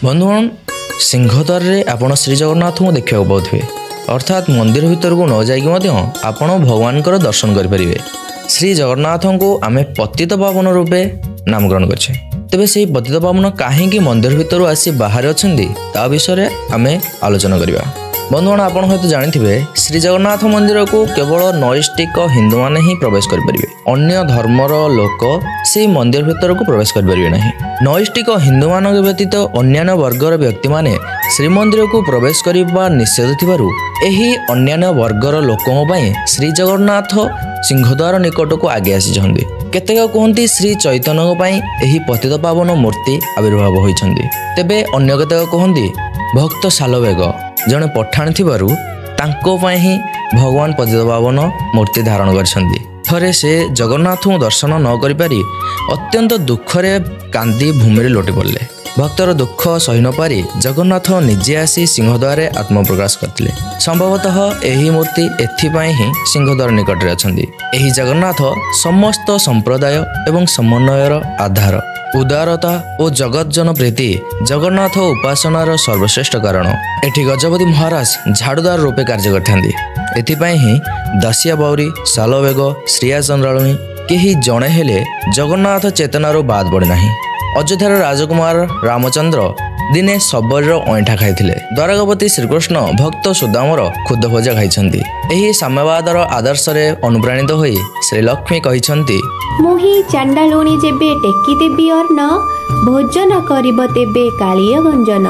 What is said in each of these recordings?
ବନ୍ଧୁଗଣ, ସିଂହଦ୍ୱାରରେ ଆପଣ ଶ୍ରୀ ଜଗନ୍ନାଥଙ୍କୁ ଦେଖିବାକୁ ପାଉଥିବେ, ଅର୍ଥାତ୍ ମନ୍ଦିର ଭିତରକୁ ନ ଯାଇକି ମଧ୍ୟ ଆପଣ ଭଗବାନଙ୍କର ଦର୍ଶନ କରିପାରିବେ। ଶ୍ରୀ ଜଗନ୍ନାଥଙ୍କୁ ଆମେ ପତିତ ପାବନ ରୂପେ ନାମକରଣ କରିଛେ। ତେବେ ସେହି ପତିତ ପାବନ କାହିଁକି ମନ୍ଦିର ଭିତରୁ ଆସି ବାହାରେ ଅଛନ୍ତି ତା ବିଷୟରେ ଆମେ ଆଲୋଚନା କରିବା। ବନ୍ଧୁଗଣ, ଆପଣ ହୁଏତ ଜାଣିଥିବେ ଶ୍ରୀ ଜଗନ୍ନାଥ ମନ୍ଦିରକୁ କେବଳ ନୈଷ୍ଠିକ ହିନ୍ଦୁମାନେ ହିଁ ପ୍ରବେଶ କରିପାରିବେ। ଅନ୍ୟ ଧର୍ମର ଲୋକ ସେହି ମନ୍ଦିର ଭିତରକୁ ପ୍ରବେଶ କରିପାରିବେ ନାହିଁ। ନୈଷ୍ଠିକ ହିନ୍ଦୁମାନଙ୍କ ବ୍ୟତୀତ ଅନ୍ୟାନ୍ୟ ବର୍ଗର ବ୍ୟକ୍ତିମାନେ ଶ୍ରୀମନ୍ଦିରକୁ ପ୍ରବେଶ କରିବା ନିଷେଧ ଥିବାରୁ ଏହି ଅନ୍ୟାନ୍ୟ ବର୍ଗର ଲୋକଙ୍କ ପାଇଁ ଶ୍ରୀ ଜଗନ୍ନାଥ ସିଂହଦ୍ୱାର ନିକଟକୁ ଆଗେଇ ଆସିଛନ୍ତି। କେତେକ କୁହନ୍ତି ଶ୍ରୀ ଚୈତନ୍ୟଙ୍କ ପାଇଁ ଏହି ପତିତ ପାବନ ମୂର୍ତ୍ତି ଆବିର୍ଭାବ ହୋଇଛନ୍ତି। ତେବେ ଅନ୍ୟ କେତେକ କୁହନ୍ତି ଭକ୍ତ ସାଲବେଗ ଜଣେ ପଠାଣ ଥିବାରୁ ତାଙ୍କ ପାଇଁ ହିଁ ଭଗବାନ ପତିତ ପାବନ ମୂର୍ତ୍ତି ଧାରଣ କରିଛନ୍ତି। ଥରେ ସେ ଜଗନ୍ନାଥଙ୍କୁ ଦର୍ଶନ ନ କରିପାରି ଅତ୍ୟନ୍ତ ଦୁଃଖରେ କାନ୍ଦି ଭୂମିରେ ଲୋଟି ପଡ଼ିଲେ। ଭକ୍ତର ଦୁଃଖ ସହି ନପାରି ଜଗନ୍ନାଥ ନିଜେ ଆସି ସିଂହଦ୍ୱାରରେ ଆତ୍ମପ୍ରକାଶ କରିଥିଲେ। ସମ୍ଭବତଃ ଏହି ମୂର୍ତ୍ତି ଏଥିପାଇଁ ହିଁ ସିଂହଦ୍ୱାର ନିକଟରେ ଅଛନ୍ତି। ଏହି ଜଗନ୍ନାଥ ସମସ୍ତ ସମ୍ପ୍ରଦାୟ ଏବଂ ସମନ୍ୱୟର ଆଧାର। ଉଦାରତା ଓ ଜଗତଜନ ପ୍ରୀତି ଜଗନ୍ନାଥ ଉପାସନାର ସର୍ବଶ୍ରେଷ୍ଠ କାରଣ। ଏଠି ଗଜପତି ମହାରାଜ ଝାଡ଼ୁଦାର ରୂପେ କାର୍ଯ୍ୟ କରିଥାନ୍ତି। ଏଥିପାଇଁ ହିଁ ଦାସିଆ ବାଉରୀ, ସାଲବେଗ, ଶ୍ରୀୟା ଚନ୍ଦ୍ରାଳୁଣୀ କେହି ଜଣେ ହେଲେ ଜଗନ୍ନାଥ ଚେତନାରୁ ବାଦ ପଡ଼େ ନାହିଁ। ଅଯୋଧ୍ୟାର ରାଜକୁମାର ରାମଚନ୍ଦ୍ର ଦିନେ ଶବରୀର ଅଇଁଠା ଖାଇଥିଲେ। ଦ୍ୱାରକାପତି ଶ୍ରୀକୃଷ୍ଣ ଭକ୍ତ ସୁଦାମର ଖୁଦ ଭଜା ଖାଇଛନ୍ତି। ଏହି ସାମ୍ୟବାଦର ଆଦର୍ଶରେ ଅନୁପ୍ରାଣିତ ହୋଇ ଶ୍ରୀଲକ୍ଷ୍ମୀ କହିଛନ୍ତି, ମୁହିଁ ଚାଣ୍ଡାଳୁଣୀ ଯେବେ ଟେକିଦେବି ଅନ୍ନ, ଭୋଜନ କରିବ ତେବେ କାଳିୟ ଗଞ୍ଜନ।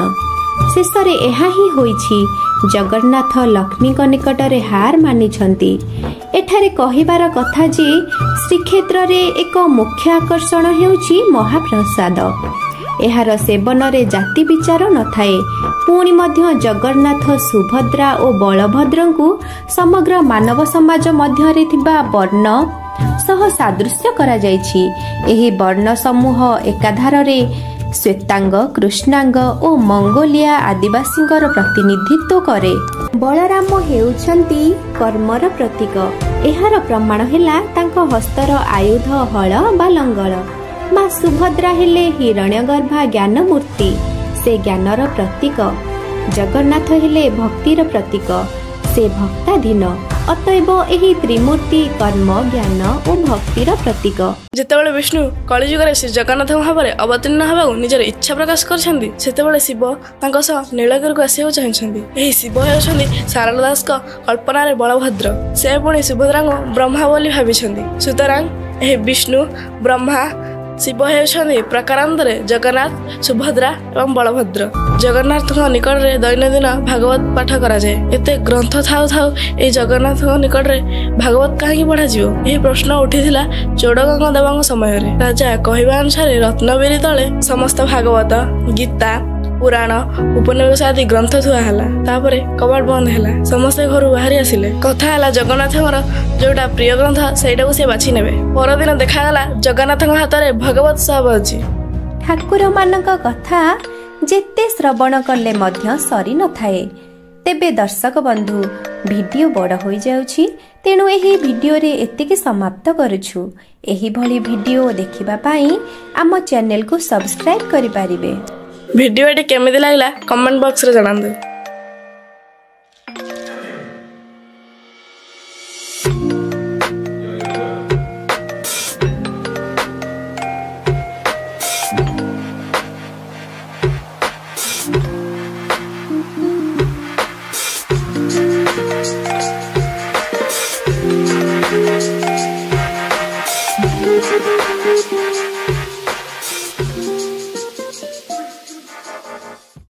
ଶେଷରେ ଏହା ହିଁ ହୋଇଛି। ଜଗନ୍ନାଥ ଲକ୍ଷ୍ମୀଙ୍କ ନିକଟରେ ହାର ମାନିଛନ୍ତି। ଏଠାରେ କହିବାର କଥା ଯେ ଶ୍ରୀକ୍ଷେତ୍ରରେ ଏକ ମୁଖ୍ୟ ଆକର୍ଷଣ ହେଉଛି ମହାପ୍ରସାଦ। ଏହାର ସେବନରେ ଜାତି ବିଚାର ନଥାଏ। ପୁଣି ମଧ୍ୟ ଜଗନ୍ନାଥ, ସୁଭଦ୍ରା ଓ ବଳଭଦ୍ରଙ୍କୁ ସମଗ୍ର ମାନବ ସମାଜ ମଧ୍ୟରେ ଥିବା ବର୍ଣ୍ଣ ସହ ସାଦୃଶ୍ୟ କରାଯାଇଛି। ଏହି ବର୍ଣ୍ଣ ସମୂହ ଏକାଧାରରେ ଶ୍ୱେତାଙ୍ଗ, କୃଷ୍ଣାଙ୍ଗ ଓ ମଙ୍ଗୋଲିଆ ଆଦିବାସୀଙ୍କର ପ୍ରତିନିଧିତ୍ୱ କରେ। ବଳରାମ ହେଉଛନ୍ତି କର୍ମର ପ୍ରତୀକ। ଏହାର ପ୍ରମାଣ ହେଲା ତାଙ୍କ ହସ୍ତର ଆୟୁଧ ହଳ ବା ଲଙ୍ଗଳ। ମା ସୁଭଦ୍ରା ହେଲେ ହିରଣ୍ୟଗର୍ଭା ଜ୍ଞାନ ମୂର୍ତ୍ତି, ସେ ଜ୍ଞାନର ପ୍ରତୀକ। ଜଗନ୍ନାଥ ହେଲେ ଭକ୍ତିର ପ୍ରତୀକ, ସେ ଭକ୍ତାଧୀନ। ଅତଏବ ଏହି ତ୍ରିମୂର୍ତ୍ତି କର୍ମ, ଜ୍ଞାନ ଓ ଭକ୍ତିର ପ୍ରତୀକ। ଯେତେବେଳେ ବିଷ୍ଣୁ କଳିଯୁଗରେ ଶ୍ରୀ ଜଗନ୍ନାଥଙ୍କ ଭାବରେ ଅବତୀର୍ଣ୍ଣ ହେବାକୁ ନିଜର ଇଚ୍ଛା ପ୍ରକାଶ କରିଛନ୍ତି, ସେତେବେଳେ ଶିବ ତାଙ୍କ ସହ ନୀଳଗିରିକୁ ଆସିବାକୁ ଚାହୁଁଛନ୍ତି। ଏହି ଶିବ ହେଉଛନ୍ତି ସାରଳା ଦାସଙ୍କ କଳ୍ପନାରେ ବଳଭଦ୍ର। ସେ ପୁଣି ସୁଭଦ୍ରାଙ୍କୁ ବ୍ରହ୍ମା ବୋଲି ଭାବିଛନ୍ତି। ସୁତରାଂ ଏହି ବିଷ୍ଣୁ, ବ୍ରହ୍ମା, ଶିବ ହେଉଛନ୍ତି ପ୍ରକାରାନ୍ତରେ ଜଗନ୍ନାଥ, ସୁଭଦ୍ରା ଏବଂ ବଳଭଦ୍ର। ଜଗନ୍ନାଥଙ୍କ ନିକଟରେ ଦୈନନ୍ଦିନ ଭାଗବତ ପାଠ କରାଯାଏ। ଏତେ ଗ୍ରନ୍ଥ ଥାଉ ଥାଉ ଏହି ଜଗନ୍ନାଥଙ୍କ ନିକଟରେ ଭାଗବତ କାହିଁକି ପଢ଼ାଯିବ? ଏହି ପ୍ରଶ୍ନ ଉଠିଥିଲା ଚୋଡ଼ଗଙ୍ଗ ଦେବଙ୍କ ସମୟରେ। ରାଜା କହିବା ଅନୁସାରେ ରତ୍ନଗିରି ତଳେ ସମସ୍ତ ଭାଗବତ, ଗୀତା, ପୁରାଣ, ଉପନିବେଶ ଆଦି ଗ୍ରନ୍ଥ ଥୁଆ ହେଲା। ତାପରେ କବାଟ ବନ୍ଦ ହେଲା, ସମସ୍ତେ ଘରୁ ବାହାରି ଆସିଲେ। କଥା ହେଲା ଜଗନ୍ନାଥଙ୍କର ଯୋଉଟା ପ୍ରିୟ ଗ୍ରନ୍ଥ ସେଇଟାକୁ ସେ ବାଛି ନେବେ। ପରଦିନ ଦେଖାଗଲା ଜଗନ୍ନାଥଙ୍କ ହାତରେ ଭଗବତ ସବ ଅଛି। ଠାକୁରମାନଙ୍କ କଥା ଯେତେ ଶ୍ରବଣ କଲେ ମଧ୍ୟ ସରି ନଥାଏ। ତେବେ ଦର୍ଶକ ବନ୍ଧୁ, ଭିଡ଼ିଓ ବଡ଼ ହୋଇଯାଉଛି, ତେଣୁ ଏହି ଭିଡ଼ିଓରେ ଏତିକି ସମାପ୍ତ କରୁଛୁ। ଏହିଭଳି ଭିଡ଼ିଓ ଦେଖିବା ପାଇଁ ଆମ ଚ୍ୟାନେଲକୁ ସବସ୍କ୍ରାଇବ୍ କରିପାରିବେ। ଭିଡ଼ିଓଟି କେମିତି ଲାଗିଲା କମେଣ୍ଟ ବକ୍ସରେ ଜଣାନ୍ତୁ।